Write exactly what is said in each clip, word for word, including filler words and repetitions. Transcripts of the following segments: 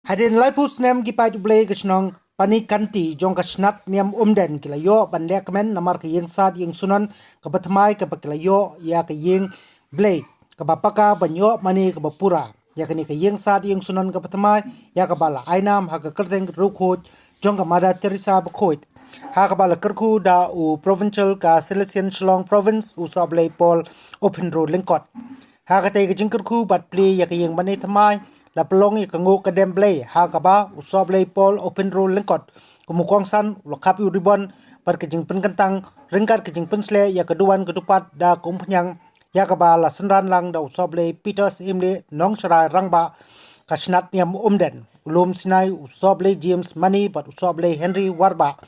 Hadien laiphew snem ki paid U Blei ka shnong Panikanti jong ka shnat niam Umden ki la ïoh ban leh kmen namar ka ïing sad ïing sunon kaba thymmai kaba ki la ïoh ïa ka ïing Blei kaba paka ban ïoh mane kaba pura. Ïa kane ka ïing sad ïing sunon kaba thymmai ïa kaba la ai nam ha ka kyrteng ruh khuid jong ka Mother Teresa bakhuid. Ha kaba la kyrkhu da u Provincial ka Salesian Shillong Province u Sohblei Paul Ophinro Lyngkot. Ha katei ka jingkyrkhu bad plie ïa ka ïing mane thymmai la pynlong ïa ka nguh ka dem Blei ha kaba u Sohblei Paul Ophinro Lyngkot kum u kongsan u la khap ïa u ribon bad ka jingpynkyntang ryngkat ka jingpynsleh ïa ka duwan ka dupat da ka umphniang ïa kaba la synran lang da u Sohblei Peter Syiemlieh Nongsharai Rangbah ka shnat niam Umden, u Lum Sinai u Sohblei James Mani bad u Sohblei Henry Warbah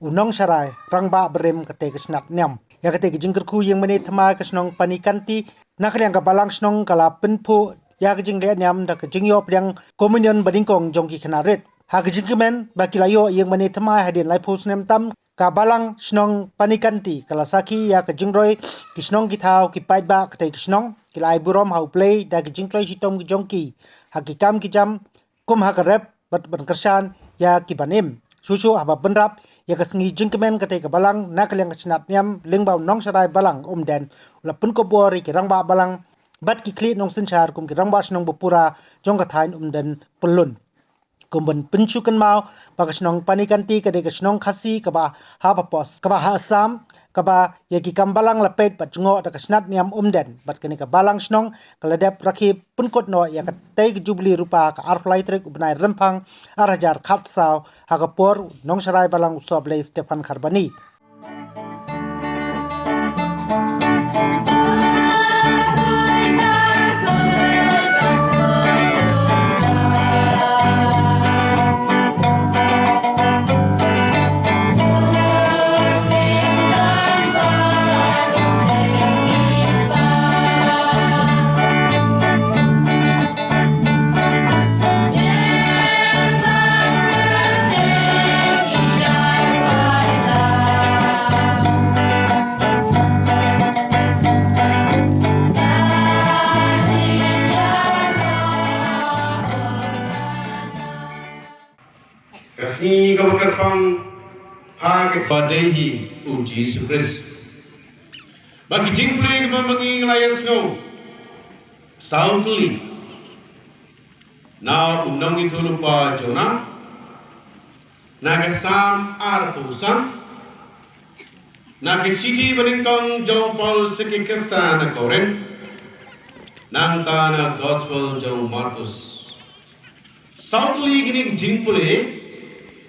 u Nongsharai Rangbah barim katei ka shnat niam. Ïa katei ka jingkyrkhu ïing mane thymmai ka shnong Panikanti na ka liang ka balang shnong ka la pynphuh ïa ka jingleh niam da ka jingïoh pdiang communion banyngkong jong ki khynnah rit. Ha ka jingkmen ba ki la ïoh ïing mane thymmai hadien laiphew snem tam, ka balang shnong Panikanti ka la sakhi ïa ka jingroi ki shnong ki thaw ki paidbah katei ka shnong ki la ai burom ha U Blei da ki jingtrei shitom ki jong ki ha ki kam ki jam kum ha ka rep bad ban kyrshan ïa ki ban im. Shuh shuh haba bynrap ïa ka sngi jingkmen katei ka balang na ka liang ka shnat niam lyngba u Nongsharai Balang Umden u la pynkup bor ïa ki rangbah balang bad ki khlieh nongsynshar kum ki rangbah shnong bapura jong ka thaiñ Umden Pyllun. Kum ban pynshu kynmaw ba ka shnong Panikanti ka dei ka shnong Khasi kaba ha Bapos kaba ha Assam kaba ïa ki kam balang la peit bad jngoh da ka shnat niam Umden bad kane ka balang shnong ka la dep rakhe pynkut noh ïa katei ka jubili rupa ka arphew lai tarik u bnai Rymphang ar hajar khatsaw ha ka por u Nongsharai Balang u Sohblei Stephan Kharbani. Ka sngi kaba kyrpang ha ka ba dei hi u Jisu Khrist. Ba ki jingpule kaba ma ngi ngi la ïa sngew saw tylli na u nongïathuhlypa Jonah, na ka Salm arphew san, na ka shithi banyngkong jong u Paul sha ki Khristan na Korinth, nangta na Gospel jong u Markus. Saw tylli kine ki jingpule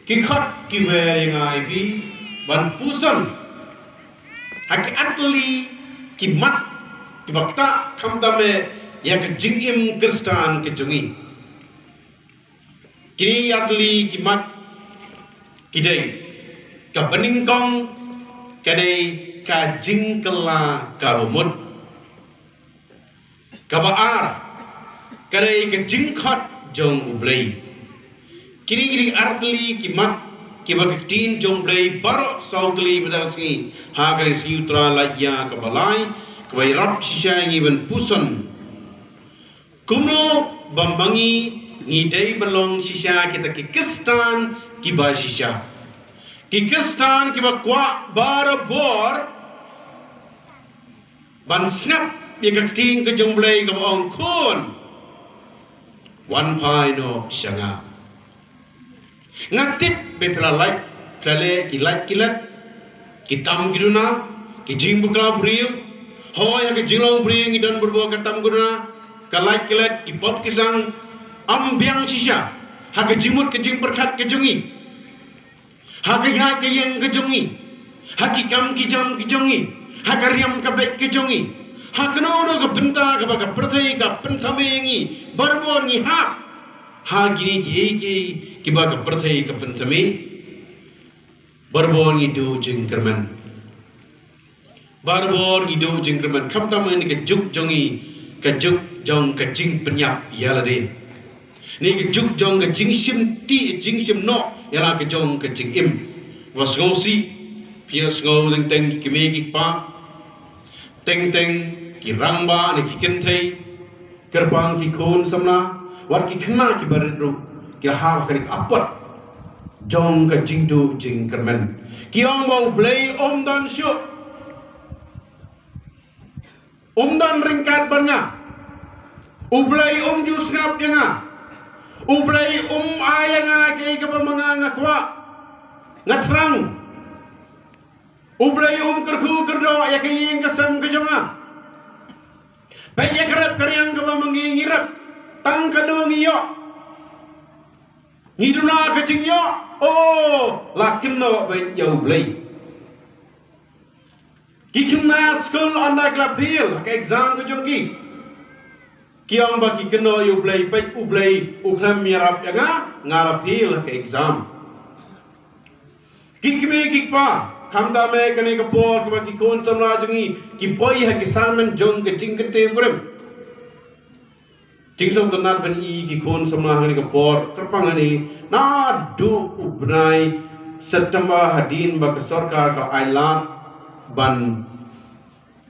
ki khot ki wer ïa nga ïa phi ban puson ha ki artylli ki mat kiba ktah khamtam eh ïa ka jingim Khristan ka jong ngi. Kine artylli ki mat ki dei, kaba nyngkong ka dei ka jingkylla kaba mut. Kaba ar ka dei ka jingkhot jong U Blei. Kine ki dei artylli ki mat kiba ka ktien jong U Blei baroh saw tylli ba dang sngi ha ka dei sngi U Trai lait ïa kaba lai kaba ïarap shisha ïa ngi ban puson. Kumno ba ma ngi ngi dei ban long shisha kita ki Khristan kiba shisha, ki Khristan kiba kwah barabor ban sngap ïa ka ktien ka jong U Blei kaba ong, khun, wan phai noh sha nga. Nga tip ba phi la lait, phi la leh ki lait ki let, ki tam ki duna, ki jingbakla briew. Hooid, ha ka jinglong briew ngi don barabor ka tam ka duna, ka lait ka let, ki pop ki sang. Ym biang shisha ha ka jingmut ka jingpyrkhat ka jong ngi, ha ka ïaid ka ïeng ka jong ngi, ha ki kam ki jam ki jong ngi, ha ka riam ka beit ka jong ngi, ha kano kano ka bynta kaba ka pyrthei ka pynthame ïa ngi, barabor ngi hap ha kine kiei kiei kiba ka pyrthei ka pynthame. Barabor ngi duh jingkyrmen. Barabor ngi duh jingkyrmen. Khamtam ha kane ka juk jong ngi, ka juk jong ka jingpynïap ïa lade, ne ka juk jong ka jingshim tih jingshim noh ïa la ka jong ka jingim. Wat sngewsih, phi ïa sngew teng teng ki kmie ki kpa, teng teng ki rangbah ne ki kynthei, kyrpang ki khun samla, wat ki khynnah kiba rit ruh, Ki la hap ha kane ka apot jong ka jingduh jingkyrmen. Ki ong ba U Blei um don shuh. Um don ryngkat bad nga. U Blei um ju sngap ïa nga. U Blei um ai ïa nga kaei kaba ma nga nga kwah, nga thrang. U Blei um kyrkhu kyrdoh ïa ka ïing ka sem ka jong nga. Peit ïa ka rep ka riang kaba ma ngi ngi rep, tang kano ngi ïoh. Ngi duna ka jingïoh. Oh, la kynnoh beit ïa U Blei. Ki khynnah skul ynda ki la fail ha ka exam ka jong ki, ki ong ba ki kynnoh ïa U Blei, peit U Blei u khlem ïarap ïa nga, nga la fail ha ka exam. Ki kmie ki kpa, khamtam eh kane ka por kaba ki khun samla jong ngi ki poi ha ki assignment jong ka jingkyntiew kurim. Jingsngewtynnat ban i ki khun samla ha kane ka por, kyrpang hangne naduh u bnai September hadien ba ka sorkar ka ai lad ban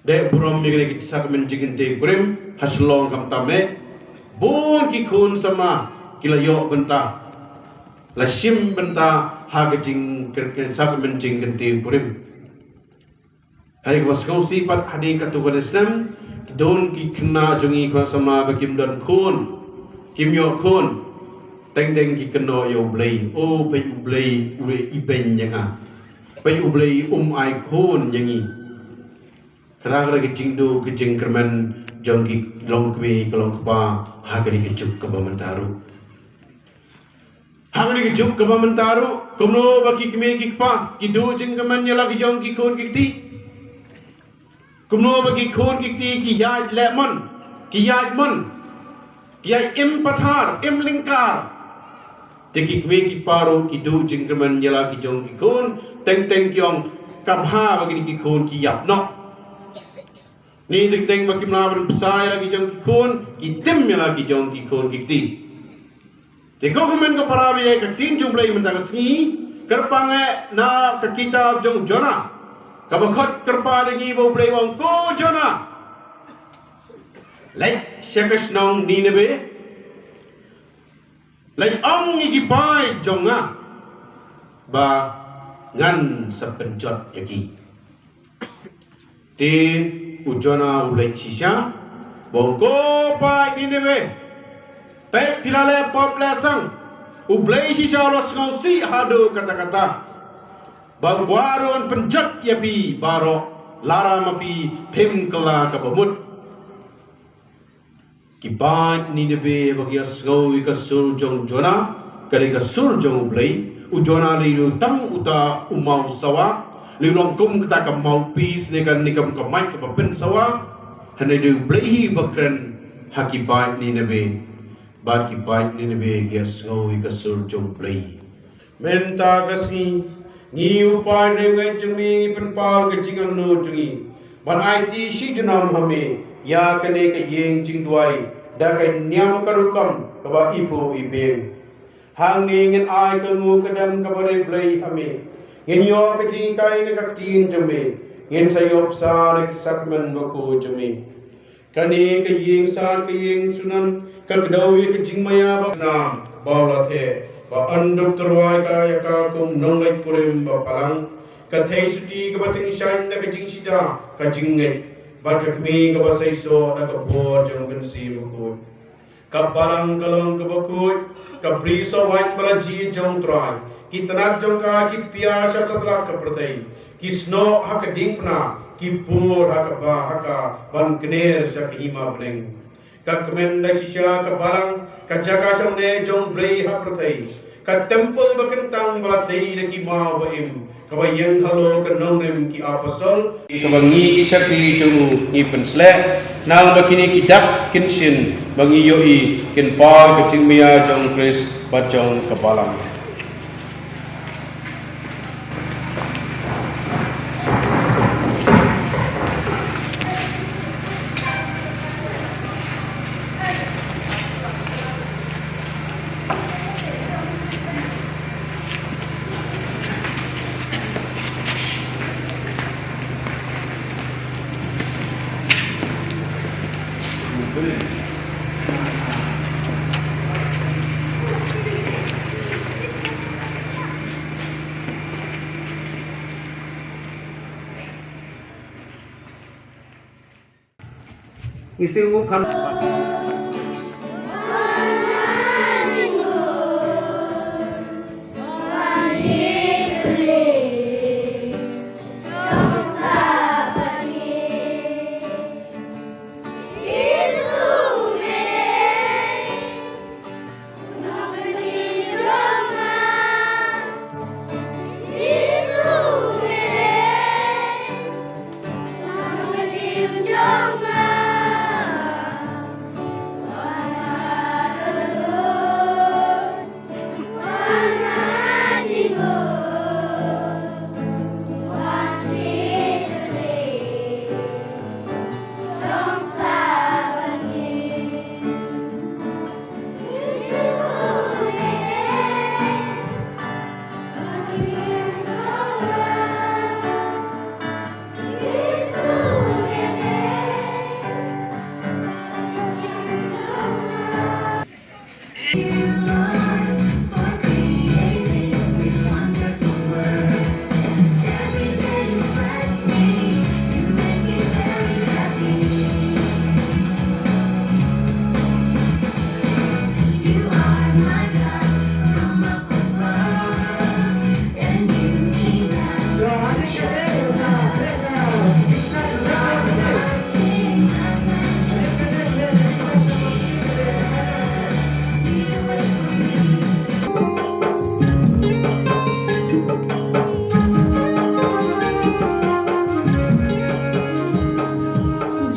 dei burom ïa kane ka sakramen jingkyntiew kurim ha Shillong, khamtam eh bun ki khun samla ki la ïoh bynta, la shim bynta ha ka jing, ka, ka sakramen jingkyntiew kurim. Hynrei kaba sngewsih pat, hadien katto katne snem ki don ki khynnah jong ngi, khynnah samla ba kim don khun, kim ïoh khun. Teng teng ki kynnoh ïa U Blei, oh, peit U Blei u ibeiñ ïa nga, peit U Blei um ai khun ïa ngi. Kata ka dei ka jingduh ka jingkyrmen jong ki longkmie ki longkpa ha kane ka juk kaba mynta ruh. Ha kane ka juk kaba mynta ruh, kumno ba ki kmie ki kpa ki duh jingkyrmen ïa la ki jong ki khun ki kti? Kumno ba ki khun ki kti ki ïaid lehmon, ki ïaid mon, ki ïaid im pathar im lyngkar? Te ki kmie ki kpa ruh ki duh jingkyrmen ïa la ki jong ki khun, teng teng ki ong, ka bha ba kine ki khun ki ïap noh. Ni teng teng ba kim lah ban bsa ïa la ki jong ki khun, ki tim ïa la ki jong ki khun ki kti. Te ko kumne ko para, ba ïa ka ktien jong U Blei mynta ka sngi, kyrpang eh na ka kitab jong u Jonah, kaba khot kyrpad ïa ngi ba U Blei u ong, ko Jonah, leit sha ka shnong Nineveh, leit ong ïa ki paid jong nga ba ngan sa pynjot ïa ki. Te u Jonah u leit shisha bad u ong, ko paid Nineveh, peit, phi la leh pop leh sang. U Blei shisha u la sngewsih haduh katta katta, bad u kwah ruh ban pynjot ïa phi baroh, lada ma phi phim kylla kaba mut. Ki paid Nineveh ba ki ïa sngew ïa ka sur jong u Jonah, ka dei ka sur jong U Blei. U Jonah lei u tang uta u maw sawa, lei u long kum kata ka mouthpiece, ne ka, ne ka, ka mic kaba pynsawa. Hynrei dei U Blei hi ba kren ha ki paid Nineveh, bad ki paid Nineveh ki ïa sngew ïa ka sur jong U Blei. Mynta ka sngi, ngi u paid riewngeit jong me ngi pynpaw ka jingangnud jong ngi ban aiti shi junom ha me ïa kane ka ïing jingduwai da ka niam ka rukom kaba iphuh iphieng. Hangne ngin ai ka nguh ka dem kaba riewblei ha me. Ngin ïoh ka jinghikai na ka ktien jong me. Ngin sa ïoh bsa na ki sakramen bakhuid jong me. Kane ka ïing san, ka ïing sunan, ka kdew ïa ka jingmaïa ba nam ba u la theh, ba yn dup tyrwa ïa ka kum nongleit kurim ba palang. Ka theisotti kaba tyngshaiñ da ka jingshita, ka jingngeit, bad ka kmie kaba seisoh da ka bor jong U Mynsiem Bakhuid. Ka balang ka long kaba khuid, ka bri sohwaiñ ba la jied jong U Trai. Ki tnat jong ka ki pia sha satlak ka pyrthei. Ki snoh ha ka diengphna, ki pur ha kaba, ha ka ban kner sha ka hima bneng. Ka kmen da shisha ka balang, ka jaka shongne jong U Blei ha pyrthei. Ka templ ba kyntang ba la tei da ki maw ba im, kaba ïeng halor ka nongrim ki apostol, kaba ngi ki shakri jong u ngi pynsleh, nang ba kine ki dak kin shin, ba ngi ïohi kin paw ka jingmaïa jong Khrist bad jong ka balang. Ngi sngewbha.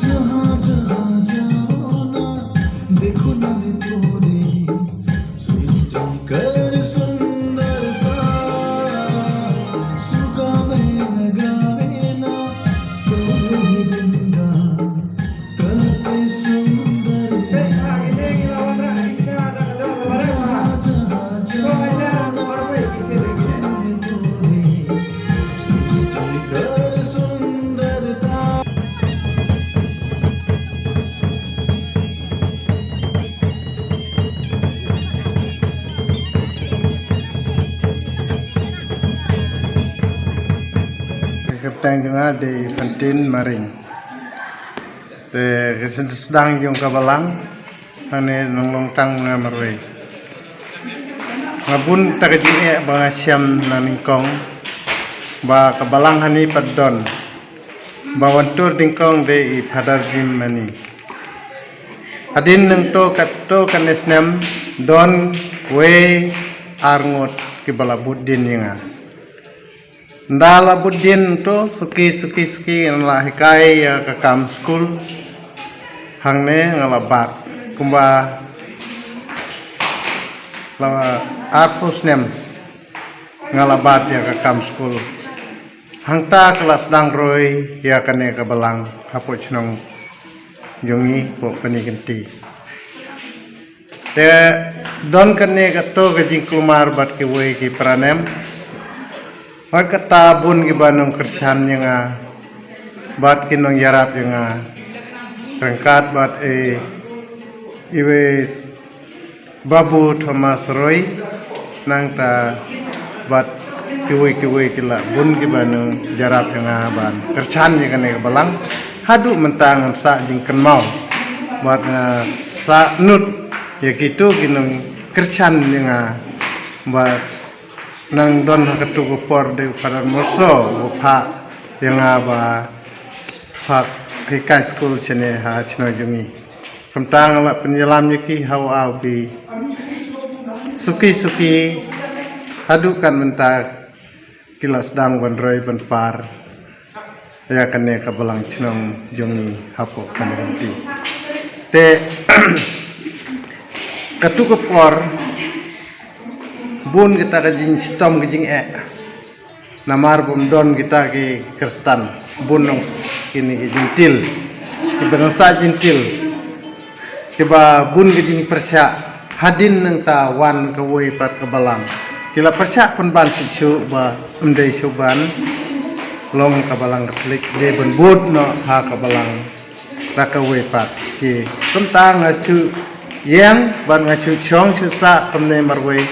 जहाँ जहाँ जाओ ना, देखो ना मैं तोरे सृष्टि कर सुंदरता। सुगावे न गावे ना कोई गंगा, कते सुंदर है। जहाँ जहाँ जाओ ना, देखो ना मैं तोरे सृष्टि कर सुंदरता। Ka kyrteng jong nga dei Fantin Maring. Te ka sdang jong ka balang hangne nonglong tang nga marwei. Nga bun ta ka jingeh ba nga shem na nyngkong ba ka balang hani pat don. Ba wan tur nyngkong dei i Father Jim mani. Hadien nangto katto katne snem don wei ar ngut kiba la bud dien ïa nga. Nda la bud dien to suki suki suki ngan la hikai ïa ka kam skul hangne nga la bat kumba la arphew snem nga la bat ïa ka kam skul. Hangta ka la sdang roi ïa kane ka balang hapoh chnong jong ngi poh Panikyntee. Te don kane kato ka jingkulmar bad kiwei ki paranem. Bad kata bun kiba nongkyrshan ïa nga bad ki nongïarap ïa nga. Ryngkat bad e iwei Babu Thomas Roy, nangta bad kiwei kiwei ki la bun kiba nongïarap ïa nga ban kyrshan ïa kane ka balang. Haduh mynta ngan sah jingkynmaw bad nga sah nud ïa kito ki nongkyrshan ïa nga bad nang don ha kato ka por dei u Father Moso u phah ïa nga ba phah hikai skul shane ha chnong jong ngi. Kumta nga la pynïalam ïa ki ha u A U B. Suki suki haduh kat mynta ki la sdang ban roi ban par ïa kane ka balang chnong jong ngi hapoh Panikyntee. Te kato ka por bun kita ka jingshitom ka jingeh. Namar bym don kita ki Khristan bun nong kine ki Jentil kiba nong sah Jentil kiba bun ki jingpyrshah hadien nangta wan kawei pat ka balang ki la pyrshah pynban shuh shuh ba ym dei shuh ban long ka balang Katholik dei ban bud noh ha ka balang da kawei pat ki kumta nga shu ïeng bad nga shu shong shu sah kumne marwei.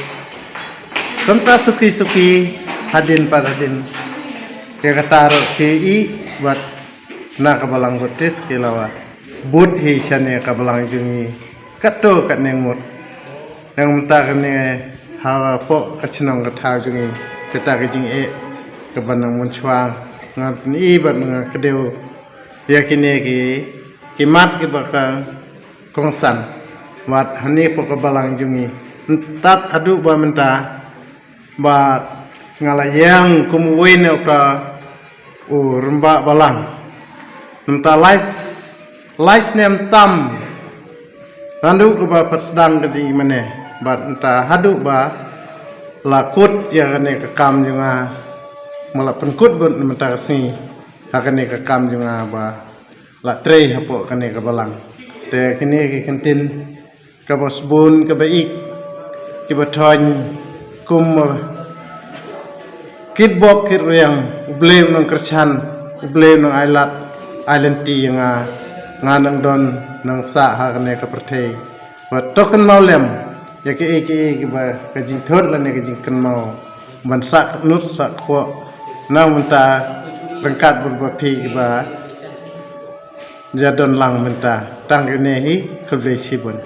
Kumta suki suki hadien pat hadien ki kata ruh ki i bad na ka balang Baptist ki la wan. bud hi shane ka balang jong ngi katto katne ngut. Nang mynta kane hapoh ka chnong ka thaw jong ngi, kata ka jingeh kaba nang mynshwa, nga pyni bad nga kdew ïa kine ki, ki mat kiba ka kongsan. Wat hangne hapoh ka balang jong ngi, tat haduh ba mynta ba nga la ïeng kum uwei na uta u rangbah balang. Mynta lai, lai snem tam naduh kaba pat sdang ka jingmane, bad mynta haduh ba la kut ïa kane ka kam jong nga, ma la pynkut bad mynta ka sngi ha kane ka kam jong nga ba la trei hapoh kane ka balang. Te kine ki kyntien kaba sbun kaba ïeit, kiba thoiñ kum, uh, kit bok kit riang, U Blei un nang kyrshan, U Blei un nang ai lad ai lynti ïa nga, nga nang don nang sah ha kane ka pyrthei. Bad to kynmaw lem ïa kiei kiei kiba ka jingthut lane ka jingkynmaw ban sah nud sah kpoh, nang mynta ryngkat bad ba phi kiba ïa don lang mynta. Tang kine hi, khublei shibun.